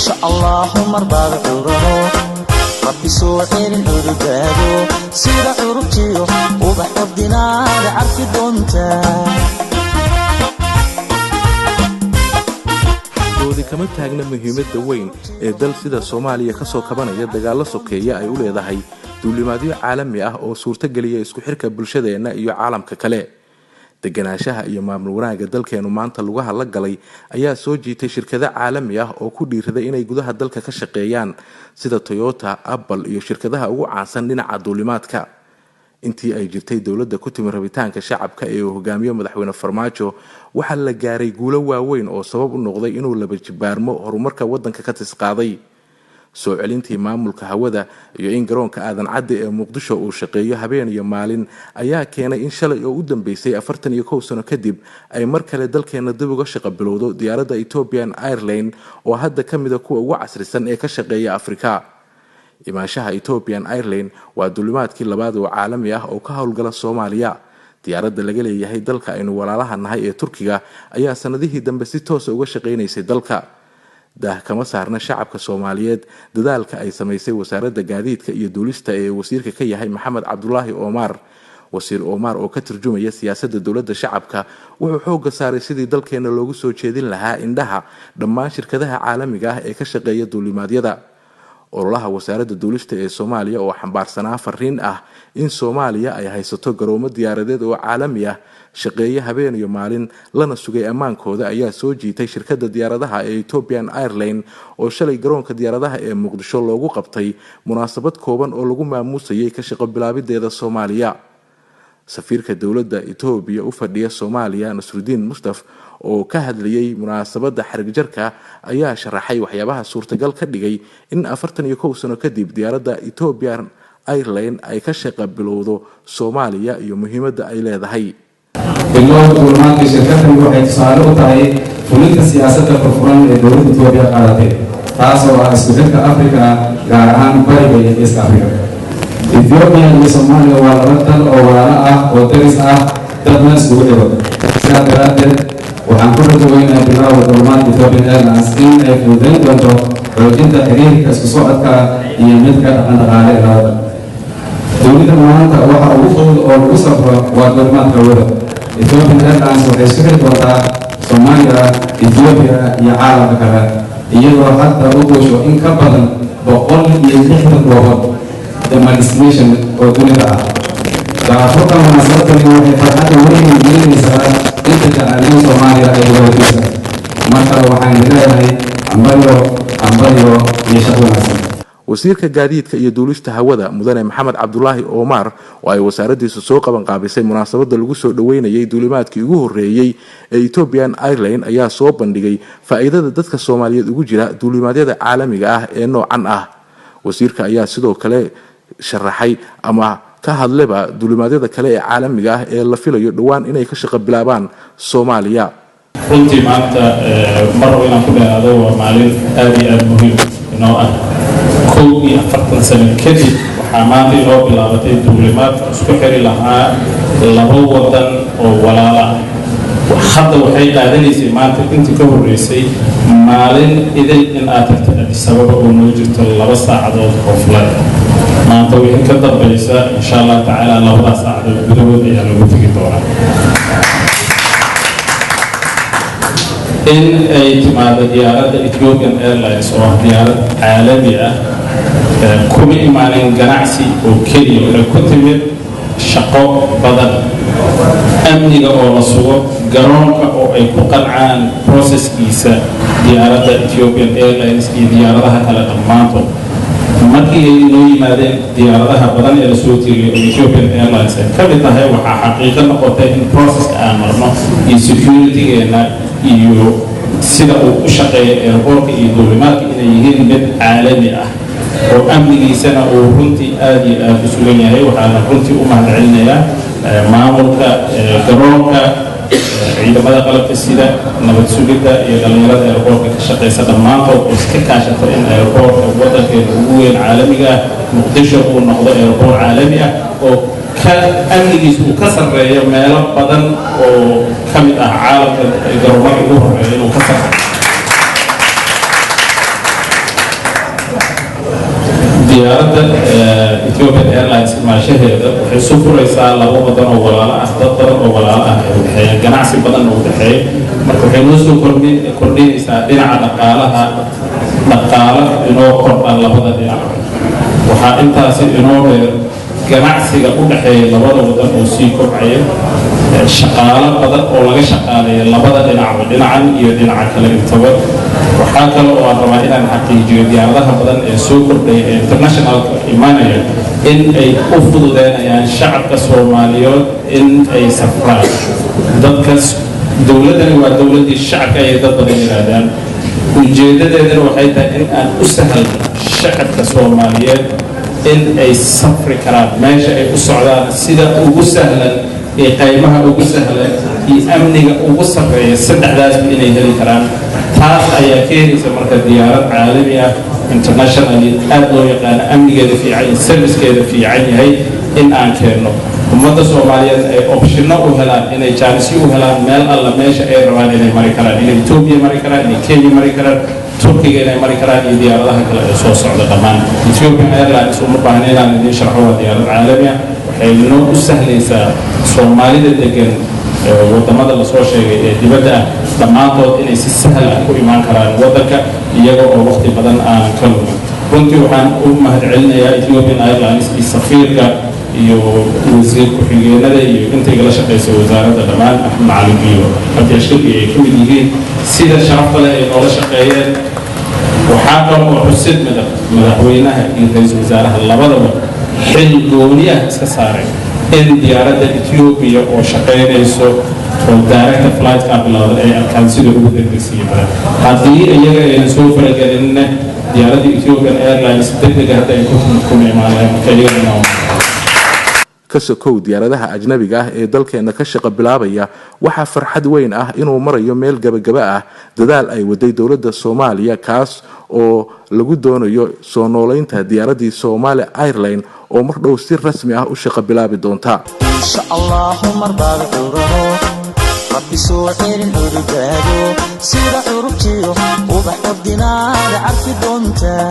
Insha Allahu marbaad curano, Rabbi soo celin cududaado, sida curubtiyo ubax ordinaada carfi doontaa. Doodi kama taagna muhiimadda weyn ee dal sida Soomaaliya ka soo kabanaya dagaallo sokeeya ay u leedahay duulimaadyo caalami ah oo suurtogeliya isku xirka bulshadeenna iyo caalamka kale. Deganaanshaha iyo maamul wanaagga dalkeenu maanta lugaha la galay ayaa soo jiitay shirkado caalami ah oo ku dhiiraday inay gudaha dalka ka shaqeeyaan, sida Toyota, Apple iyo shirkadaha ugu caansan dhinaca duulimaadka. Intii ay jirtay dowladda ku timi rabitaanka shacabka ee uu hogaamiyo Madaxweyne Farmaajo, waxaa la gaaray guulo waaweyn oo sabab u noqday inuu laba jibaarmo horumarka waddanka ka tisqaaday. Soo celintii maamulka hawada iyo in garoonka Aadan Cadde ee Muqdisho uu shaqeeyo habeen iyo maalin ayaa keenay in shalay oo u dambeysay 41 sano kadib ay mar kale dalkeena dib uga shaqo bilowdo diyaaradda Ethiopian Airline, oo hadda ka mida kuwa ugu casrisan ee ka shaqeeya Afrika. Imaanshaha Ethiopian Airline waa duulimaadkii labaad oo caalami ah oo ka howlgala Soomaaliya. Diyaaradda laga leeyahay dalka aynu walaalaha nahay ee Turkiga ayaa sanadihii dambe si toosa uga shaqaynaysay dalka. Daah kama saarna shacabka Soomaaliyeed dadaalka ay samaysay Wasaaradda Gaadiidka iyo Duulista ee wasiirka ka yahay Maxamed Cabdulaahi Omar. Wasiir Omar oo ka turjumaya siyaasadda dowladda shacabka wuxuu xoogga saaray sidii dalkeena loogu soo jeedin lahaa indhaha dhammaan shirkadaha caalamiga ah ee ka shaqeeya duulimaadyada. Ololaha Wasaaradda Duulista ee Soomaaliya oo xambaarsanaa fariin ah in Soomaaliya ay haysato garoomo diyaaradeed oo caalami ah, shaqeeye habeen iyo maalin, lana sugay ammaankooda, ayaa soo jiitay shirkadda diyaaradaha ee Ethiopian Airline, oo shalay garoonka diyaaradaha ee Muqdisho loogu qabtay munaasabad kooban oo lagu maamuusayay ka shaqo bilaabideeda Soomaaliya. Safiirka dowladda Etoobiya u fadhiya Soomaaliya, Nasrudiin Mustaf, oo ka hadlayay munaasabadda xarigjarka ayaa sharaxay waxyaabaha suurtagal ka dhigay in 41 sano kadib diyaaradda Ethiopian Airline ay ka shaqa bilowdo Soomaaliya iyo muhiimadda ay leedahay. Bilowga duulimaadka shirkadani waxay tusaale u tahay fulinta siyaasadda furfuran ee dowladda Etoobiya qaadatay, taas oo ah isku xidhka Afrika, gaar ahaan bariga iyo geeska Afrika. Ethoobiya iyo Soomaaliya waa laba dal oo walaalo ah oo daris ah, dadna iskugu xigo. Sidaa daraaddeed, waxaan ku rajo weynahay bilowga duulimaadka Ethiopian Airlines in ay fududayn doonto xoojinta xiriirka isku socodka iyo midka dhaqan dhaqaale ee labada dowladda. Maanta waxa ugu fudud oo lagu safro waa duulimaadka hawada. Ethiopian Airlines waxay isku xiri doontaa Soomaaliya, Ethiopia iyo caalamka kale, iyadoo hadda u duusho in ka badan 160 goobood ama destination oo dunida ah. Daafurka munaasabadani waxay farxadda weyn gelinaysaa inta jecel in Soomaaliya ay wadagiisa. Mar kale waxaan leeyahay hambalyo, hambalyo iyo shaqo wanaagsan. Wasiirka Gaadiidka iyo Duulista Hawada, Mudane Maxamed Cabdulaahi Omar, oo ay wasaaraddiisu soo qaban qaabisay munaasabadda lagu soo dhoweynayay duulimaadkii ugu horreeyey ee Ethiopian Airline, ayaa soo bandhigay faa'iidada dadka Soomaaliyeed ugu jira duulimaadyada caalamiga ah ee noocan ah. Wasiirka ayaa sidoo kale sharaxay ama ka hadleba duulimaadyada kale ee caalamiga ah ee la filayo dhowaan inay ka shaqo bilaabaan Soomaaliya. Runtii maanta ma rabo inaan ku dheeraado, waa maalin aada iyo aada muhiim inoo ah. 41 sano kadib waxaa maanta inoo bilaabatay duulimaad isku xiri lahaa laba wadan oo walaala ah. Hadda waxay qaadanaysay maanta intii ka horreysay maalin idin in aad tagto Addis Ababa oo noo jirto 2 saacadood oo flight. Maanta wixii ka dambaysa, insha Allah tacaala, labadaas saacadood gudahood ayaa lagu tegi doonaa. In ay timaado diyaaradda Ethiopian Airlines oo ah diyaarad caalami ah kuma imaanin ganacsi oo keliya, waxay ku timid shaqo badan, amniga oo la sugo, garoonka oo ay ku qancaan processkiisa diyaaradda Ethiopian Airlines iyo diyaaradaha kale dhammaantood. Markii ay inoo yimaadeen diyaaradaha badan ee lasoo tiriyay oo Ethiopian Airlines ay ka mid tahay, waxaa xaqiiqo noqotay in processka aan marno iyo securitygeena iyo sida uu u shaqeeyo airportka iyo duulimaadka inay yihiin mid caalami ah oo amnigiisana uu runtii aada iyo aada u sugan yahay. Waxaana runtii u mahadcelinayaa maamulka garoonka, ciidamada qalabka sida, nabad sugidda iyo dhallinyarada airportka ka shaqeysa dhammaantood oo iska kaashato in airportka waddankeena ugu weyn caalamiga ah, Muqdisho, uu noqdo airport caalami ah oo ka amnigiisa uu ka sarreeyo meelo badan oo ka mid ah caalamka garoomada ugu horeeya inuu ka sarreeyo. Diyaaradda Ethiopian Airlines imaashaheeda waxay isu furaysaa laba wadan oo walaalo ah, dad badan oo walaalo ah ay udhexeeyaan, ganacsi badan oo udhexeeya. Marka waxay noo soo kordhinaysaa dhinaca dhaqaalaha, dhaqaalo inoo kordha labada dhinac. Waxaa intaasi inoo dheer ganacsiga u dhexeeya labada wadan oo sii kobcaya, shaqaalo badan oo laga shaqaaleeya labada dhinacba, dhinacan iyo dhinaca kale intaba. Waxaa kale oo aan rabaa inaan xaqiijiyo diyaaradaha badan ee soo kordhaya ee internationalka imaanaya in ay u fududeynayaan shacabka Soomaaliyeed in ay safraan. Dadkas dowladdani waa dowladdii shacabka ayay dad badan yidhaahdaan. Ujeeddadeedana waxay tahay in aan u sahalno shacabka Soomaaliyeed in ay safri karaan meesha ay u socdaan sida ugu sahlan iyo qaymaha ugu sahlan iyo amniga ugu sarreeya, saddexdaasba inay heli karaan. Taas ayaa keenaysa marka diyaarad caalami ah, internationally aad loo yaqaano, amnigeeda fiican iyo servicekeeda fiican yahay in aan keenno, ummadda Soomaaliyeed ay optionno u helaan, inay jaanisyo u helaan meel alla meesha ay rabaan inay mari karaan, inay Etoobiya mari karaan, inay Kenya mari karaan, Turkiga inay mari karaan iyo diyaaradaha kale ee soo socda dhammaan. Ethiopian Airlines uma baahna inaan idiin sharxo, waa diyaarad caalami ah. Waxay noo u sahlaysaa Soomaalida degan wadamada lasoo sheegay ee dibadda ah dhammaantood inay si sahal ah ku imaan karaan waddanka, iyaga oo waqti badan aanan ka lumin. Runtii waxaan u mahadcelinayaa Ethiopian Airlines iyo safiirka iyo wasiir ku-xigeenada iyo intay la shaqaysay wasaaradda dhammaan, Axmed Macalin iyo Cabdi Ashir iyo ay ka mid yihiin, sida sharafta leh ay noola shaqeeyeen. Waxaa kale oo xusid mudan madaxweynaha iyo ra-iisul wasaaraha labadaba xil gooni ah iska saaray in diyaaradda Ethiopia oo shaqaynayso oo direct flight-ka bilowda ay arkaan sida ugu degdegsiiya badan. Haddii iyaga aynan soo faragelinna, diyaaradda Ethiopian Airlines degdega hadda ay ku timid kuma imaan lahayn. Marka iyagana Ka sokow diyaaradaha ajnabiga ah ee dalkeena ka shaqo bilaabaya, waxaa farxad weyn ah inuu marayo meel gabagaba ah dadaal ay waday dowladda Soomaaliya, kaas oo lagu doonayo soo noolaynta diyaaraddii Somali Airline oo mar dhow si rasmi ah u shaqo bilaabi doonta. Insha Allahu marbaad curano, Rabbi soo celin cududaado, sida curubtiyo ubax ordinaada carfi doontaa.